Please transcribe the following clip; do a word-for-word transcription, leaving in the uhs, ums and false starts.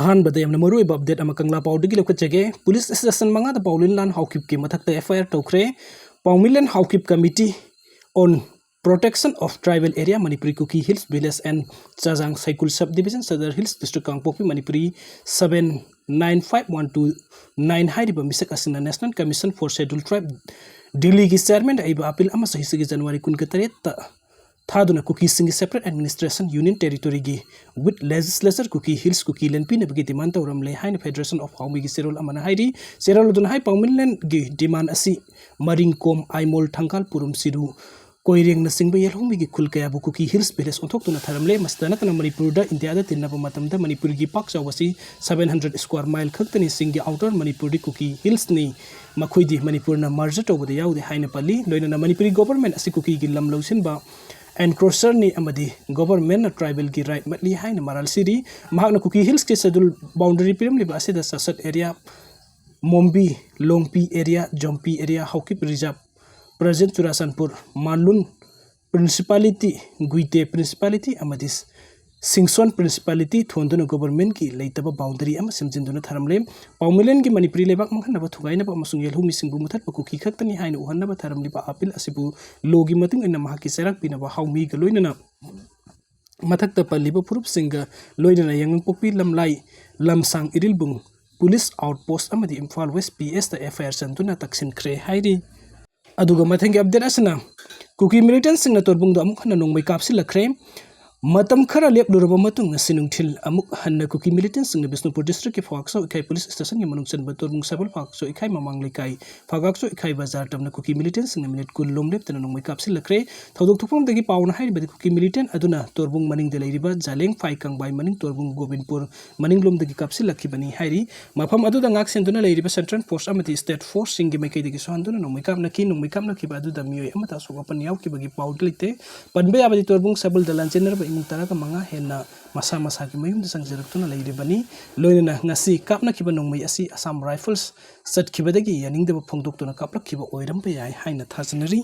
ꯑꯍꯥꯟꯕꯗ ꯌꯥꯝꯅ ꯃꯔꯨꯑꯣꯏꯕ ꯑꯞꯗꯦꯠ ꯑꯃ ꯀꯪꯂꯥ ꯄꯥꯎꯗꯒꯤ ꯂꯧꯈꯠꯆꯒꯦ꯫ ꯄꯨꯂꯤꯁ ꯁ꯭ꯇꯦꯁꯟ ꯃꯉꯥꯗ ꯄꯥꯎꯂꯤꯟꯂꯥꯟ ꯍꯥꯎꯀꯤꯞꯀꯤ ꯃꯊꯛꯇ F I R ꯇꯧꯈ꯭ꯔꯦ꯫ ꯄꯥꯎꯃꯤꯂꯟ Haokip Committee on Protection of Tribal Area, Manipuri Kuki Hills Village and Chajang Saikul Sub Division, Sadar Hills District, Kangpokpi, Manipuri seven nine five one two nine ꯍꯥꯏꯔꯤꯕ ꯃꯤꯁꯛ ꯑꯁꯤꯅ National Commission for Scheduled Tribe, ꯗꯤꯜꯂꯤꯒꯤ ꯆꯤꯌꯔꯃꯦꯟꯗ ꯏꯕ appeal ꯑꯃ ꯆꯍꯤꯁꯤꯒꯤ ꯖꯅꯋꯥꯔꯤ ꯀꯨꯟꯒ ꯇꯔꯦꯠꯇ ꯊꯥꯗꯨꯅ ꯀꯨꯀꯤꯁꯤꯡꯒꯤ separate administration, union territoryꯒꯤ with legislature, Kuki Hills Kuki ꯂꯦꯟꯕꯤꯅꯕꯒꯤ demand ꯇꯧꯔꯝꯂꯦ ꯍꯥꯏꯅ Federation of ꯍꯥꯎꯃꯤꯒꯤ ꯆꯦꯔꯣꯜ ꯑꯃꯅ ꯍꯥꯏꯔꯤ꯫ ꯆꯦꯔꯣꯜ ꯑꯗꯨꯅ ꯍꯥꯏ, ꯄꯥꯎꯃꯤꯂꯟꯒꯤ demand ꯑꯁꯤ ꯃꯔꯤꯡꯀꯣꯝ, ꯑꯥꯏꯃꯣꯜ, ꯊꯪꯒꯥꯜ, ꯄꯨꯔꯨꯝ, ꯁꯤꯔꯨ, ꯀꯣꯏꯔꯦꯡꯅꯆꯤꯡꯕ ꯌꯦꯜꯍꯧꯃꯤꯒꯤ ꯈꯨꯜ ꯀꯌꯥꯕꯨ Kuki Hills Village ꯑꯣꯟꯊꯣꯛꯇꯨꯅ ꯊꯔꯝꯂꯦ꯫ ꯃꯁꯤꯇ ꯅꯠꯇꯅ ꯃꯅꯤꯄꯨꯔꯗ ꯏꯟꯗꯤꯌꯥꯗ ꯇꯤꯟꯅꯕ ꯃꯇꯝꯗ ꯃꯅꯤꯄꯨꯔꯒꯤ ꯄꯥꯛ ꯆꯥꯎꯕꯁꯤ seven hundred square mile ꯈꯛꯇꯅꯤ꯫ ꯆꯤꯡꯒꯤ outer ꯃꯅꯤꯄꯨꯔꯗꯤ Kuki Hillsꯅꯤ꯫ ꯃꯈꯣꯏꯗꯤ ꯃꯅꯤꯄꯨꯔꯅ merger ꯇꯧꯕꯗ ꯌꯥꯎꯗꯦ ꯍꯥꯏꯅ ꯄꯜꯂꯤ꯫ ꯂꯣꯏꯅꯅ ꯃꯅꯤꯄꯨꯔꯤ government ꯑꯁꯤ ꯀꯨꯀꯤꯒꯤ ꯂꯝ ꯂꯧꯁꯤꯟꯕ encroacherꯅꯤ ꯑꯃꯗꯤ governmentꯅ tribalꯒꯤ right ꯃꯠꯂꯤ ꯍꯥꯏꯅ ꯃꯔꯥꯜ ꯁꯤꯔꯤ꯫ ꯃꯍꯥꯛꯅ Kuki Hillsꯀꯤ schedule boundary ꯄꯤꯔꯝꯂꯤꯕ ꯑꯁꯤꯗ ꯆꯥꯁꯠ area, ꯃꯣꯝꯕꯤ, ꯂꯣꯡꯄꯤ area, ꯖꯣꯝꯄꯤ area, Haokip reserve, present Churachandpur, ꯃꯥꯂꯨꯟ Principality, ꯒꯨꯏꯇꯦ Principality ꯑꯃꯗꯤ ꯁꯤꯡꯁꯣꯟ Principality ꯊꯣꯟꯗꯨꯅ governmentꯀꯤ ꯂꯩꯇꯕ boundary ꯑꯃ ꯁꯦꯝꯖꯤꯟꯗꯨꯅ ꯊꯔꯝꯂꯦ꯫ ꯄꯥꯎꯃꯤꯂꯟꯒꯤ ꯃꯅꯤꯄꯨꯔꯤ ꯂꯩꯕꯥꯛ ꯃꯥꯡꯍꯟꯅꯕ ꯊꯨꯒꯥꯏꯅꯕ ꯑꯃꯁꯨꯡ ꯌꯦꯜꯍꯧꯃꯤꯁꯤꯡꯕꯨ ꯃꯨꯊꯠꯄ ꯀꯨꯀꯤ ꯈꯛꯇꯅꯤ ꯍꯥꯏꯅ ꯎꯍꯟꯅꯕ ꯊꯔꯝꯂꯤꯕ ꯑꯄꯤꯜ ꯑꯁꯤꯕꯨ lawꯒꯤ ꯃꯇꯨꯡ ꯏꯟꯅ ꯃꯍꯥꯛꯀꯤ ꯆꯩꯔꯥꯛ ꯄꯤꯅꯕ ꯍꯥꯎꯃꯤꯒ ꯂꯣꯏꯅꯅ ꯃꯊꯛꯇ ꯄꯜꯂꯤꯕ ꯐꯨꯔꯨꯞꯁꯤꯡꯒ ꯂꯣꯏꯅꯅ ꯌꯥꯏꯉꯪꯄꯣꯛꯄꯤ, ꯂꯝꯂꯥꯏ, ꯂꯝꯁꯥꯡ, ꯏꯔꯤꯜꯕꯨꯡ police outpost ꯑꯃꯗꯤ ꯏꯝꯐꯥꯜ West P S ꯇ F I R ꯆꯟꯗꯨꯅ ꯇꯛꯁꯤꯟꯈ꯭ꯔꯦ ꯍꯥꯏꯔꯤ꯫ ꯑꯗꯨꯒ ꯃꯊꯪꯒꯤ update ꯑꯁꯤꯅ ꯀꯨꯀꯤ militantꯁꯤꯡꯅ ꯇꯣꯔꯕꯨꯡꯗ ꯑꯃꯨꯛ ꯍꯟꯅ ꯅꯣꯡꯃꯩ ꯀꯥꯞꯁꯤꯜꯂꯛꯈ꯭ꯔꯦ꯫ ꯃꯇꯝ ꯈꯔ ꯂꯦꯞꯂꯨꯔꯕ ꯃꯇꯨꯡ ꯉꯁꯤ ꯅꯨꯡꯊꯤꯜ ꯑꯃꯨꯛ ꯍꯟꯅ ꯀꯨꯀꯤ militantꯁꯤꯡꯅ ꯕꯤꯁꯅꯨꯄꯨꯔ districtꯀꯤ ꯐꯥꯛꯆꯧ ꯏꯀꯥꯏ police stationꯒꯤ ꯃꯅꯨꯡ ꯆꯟꯕ ꯇꯣꯔꯕꯨꯡ ꯁꯕꯜ ꯐꯥꯛꯆꯧ ꯏꯀꯥꯏ ꯃꯃꯥꯡ ꯂꯩꯀꯥꯏ, ꯐꯥꯛꯆꯧ ꯏꯀꯥꯏ ꯕꯖꯥꯔ ꯇꯝꯅ ꯀꯨꯀꯤ militantꯁꯤꯡꯅ minute ꯀꯨꯟ ꯂꯣꯝ ꯂꯦꯞꯇꯅ ꯅꯣꯡꯃꯩ ꯀꯥꯞꯁꯤꯜꯂꯛꯈ꯭ꯔꯦ꯫ ꯊꯧꯗꯣꯛ ꯊꯣꯛꯐꯝꯗꯒꯤ ꯄꯥꯎꯅ ꯍꯥꯏꯔꯤꯕꯗꯤ ꯀꯨꯀꯤ militant ꯑꯗꯨꯅ ꯇꯣꯔꯕꯨꯡ ꯃꯅꯤꯡꯗ ꯂꯩꯔꯤꯕ ꯖꯥꯂꯦꯡ ꯐꯥꯏ ꯀꯪꯕꯥꯏ ꯃꯅꯤꯡ ꯇꯣꯔꯕꯨꯡ ꯒꯣꯕꯤꯟꯄꯨꯔ ꯃꯅꯤꯡꯂꯣꯝꯗꯒꯤ ꯀꯥꯞꯁꯤꯜꯂꯛꯈꯤꯕꯅꯤ ꯍꯥꯏꯔꯤ꯫ ꯃꯐꯝ ꯑꯗꯨꯗ ꯉꯥꯛ ꯁꯦꯟꯗꯨꯅ ꯂꯩꯔꯤꯕ central force ꯑꯃꯗꯤ state forceꯁꯤꯡꯒꯤ ꯃꯥꯏꯀꯩꯗꯒꯤꯁꯨ ꯍꯟꯗꯨꯅ ꯅꯣꯡꯃꯩ ꯀꯥꯞꯅꯈꯤ꯫ ꯅꯣꯡꯃꯩ ꯀꯥꯞꯅꯈꯤꯕ ꯑꯗꯨꯗ ꯃꯤꯑꯣꯏ ꯑꯃꯠꯇ ꯑꯁꯣꯛ ꯑꯄꯟ ꯌꯥꯎꯈꯤꯕꯒꯤ ꯄꯥꯎꯗꯤ ꯂꯩꯇꯦ꯫ ꯄꯟꯕ ꯌꯥꯕꯗꯤ ꯇꯣꯔꯕꯨꯡ ꯁꯕꯜꯗ ꯂꯥꯟꯖꯦꯟꯅꯔꯕ ꯏꯃꯨꯡ ꯇꯔꯥꯒ ꯃꯉꯥ ꯍꯦꯟꯅ ꯃꯁꯥ ꯃꯁꯥꯒꯤ ꯃꯌꯨꯝꯗ ꯆꯪꯖꯔꯛꯇꯨꯅ ꯂꯩꯔꯤꯕꯅꯤ꯫ ꯂꯣꯏꯅꯅ ꯉꯁꯤ ꯀꯥꯞꯅꯈꯤꯕ ꯅꯣꯡꯃꯩ ꯑꯁꯤ Assam Rifles ꯆꯠꯈꯤꯕꯗꯒꯤ ꯌꯥꯅꯤꯡꯗꯕ ꯐꯣꯡꯗꯣꯛꯇꯨꯅ ꯀꯥꯞꯂꯛꯈꯤꯕ ꯑꯣꯏꯔꯝꯕ ꯌꯥꯏ ꯍꯥꯏꯅ ꯊꯥꯖꯅꯔꯤ꯫